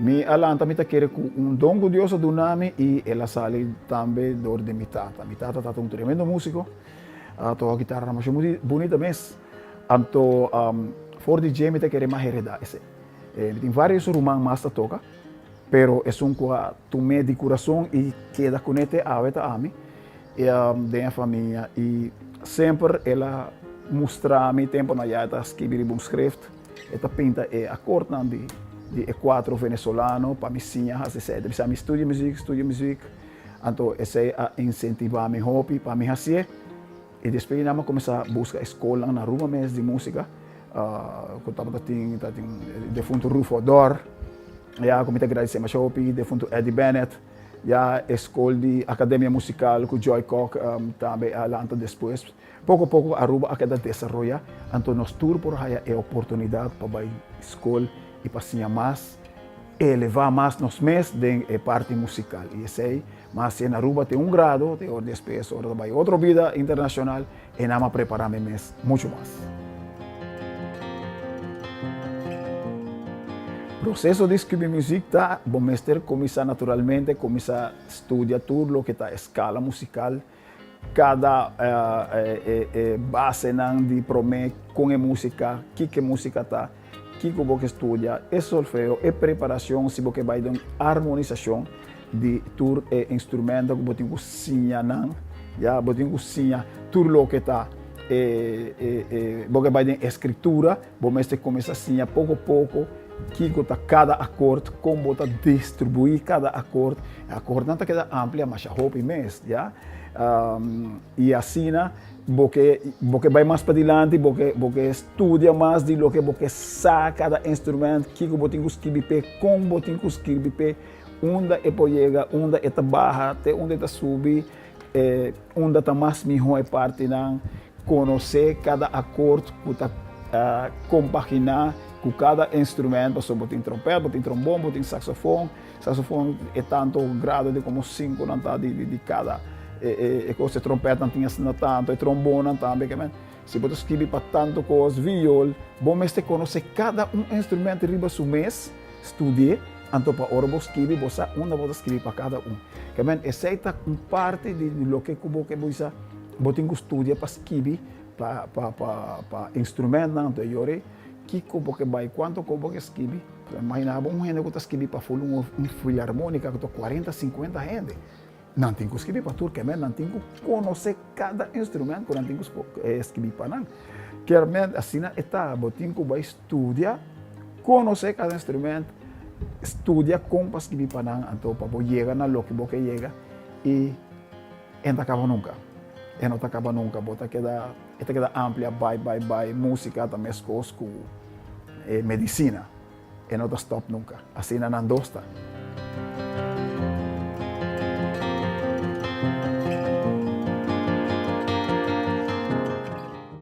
Mi a lanta mi ta kere ku un don ku Dios a duna mi i el a sali tambe dor di mi tata. Mi tata tata un tremendo músiko, a toka kitarra masha bunita mes. Anto for di dje mi ta kere mas heredá esei. Mi tin vários ruman mas ta toka, pero esun ku a tum'é di kurason i keda kuné te awe ta ami den e famia. I semper el a mustra mi tempunan ya e ta skibi riba un schrift. E ta pinta e akordnan di di e kuatro venezolano pa mi siña hasi esei. E ta bisa mi studia muzik, studia muzik. Anto esei a insentivá mi hopi pa mi hasié. I despues di nan mi a kuminsá buska e skolnan na Aruba mes di músika ku tabata tin tabatin defuntu Rufo Ador, ya ku mi ta gradisé masha hopi, defuntu Eddie Bennett, ya e skol di Akademia Musikal ku Joy Kock tambe a lanta despues. Poko poko Aruba a keda desaroya, anto nos tur por haya e oportunidad pa bai skol i pa siña mas, eleva mas nos mes den e parti musical. I esei mas si en Aruba tin un grado, te ora despues ora ta bai otro bida internacional, e nan a prepara mi mes mucho mas. Proceso di scribi muziek ta, bo mester cuminsa naturalmente, cuminsa studia tur loke ta e scala musical, Kada e basenan di promé kon e músika, kiko e músika ta, kiko bo ke studia, e solfeo, e preparashon si bo ke bai den armonisashon di tur e instrumento ku bo tin ku siña nan, ya, bo tin ku siña tur loke ta e bo ke bai den eskritura, bo mester kuminsá siña poko poko kiko ta kada akord, kon bo ta distribuí kada akord. E akordnan ta keda amplia masha hopi mes, ya. I asina bo ke bo ke bai mas padilanti, bo ke bo ke studia mas di loke bo ke sa kada instrument, kiko bo tin ku skibi p'e, kon bo tin ku skirbi p'e, unda e por yega, unda e ta baha, te unda e ta subi, unda ta mas mihó e partinan. Konosé kada akord ku ta kompaginá ku kada instrument, pasobra bo tin trompèt, bo tin trombon, bo tin saksofon. Saksofon e tantu grado di komo sinku nan ta di kada e kos. E trompètnan tin asina tantu, e trombonnan tambe. Ke men, si bo ta skibi pa tantu kos, viol, bo mester konosé kada un instrument riba su mes, studi'é, anto pa ora bo skibi bo sa unda bo ta skibi pa kada un. Ke men, esei ta un parti di loke ku bo ke bisa. Bo tin ku studia pa skibi pa pa pa pa instrumentnan, anto e yora ei kiko bo ke bai, kuantu ko bo ke skibi. Imagina bo un hende ku ta skibi pa ful un un filarmonika ku ta kuarenta, sinkuenta hende. Nan tin ku skibi pa tur kemen, nan tin ku konosé kada instrument ku nan tin ku skibi pa nan. Kermen asina e ta, bo tin ku bai studia, konosé kada instrument, studia kon pa skibi pa nan, anto pa bo yega na loke bo ke yega i. E no ta kaba nunka. E no ta kaba nunka. Bo ta keda, e ta keda amplia bai, bai, bai. Músika ta meskos ku e medisina. E no ta stòp nunka. Asina nan dos ta.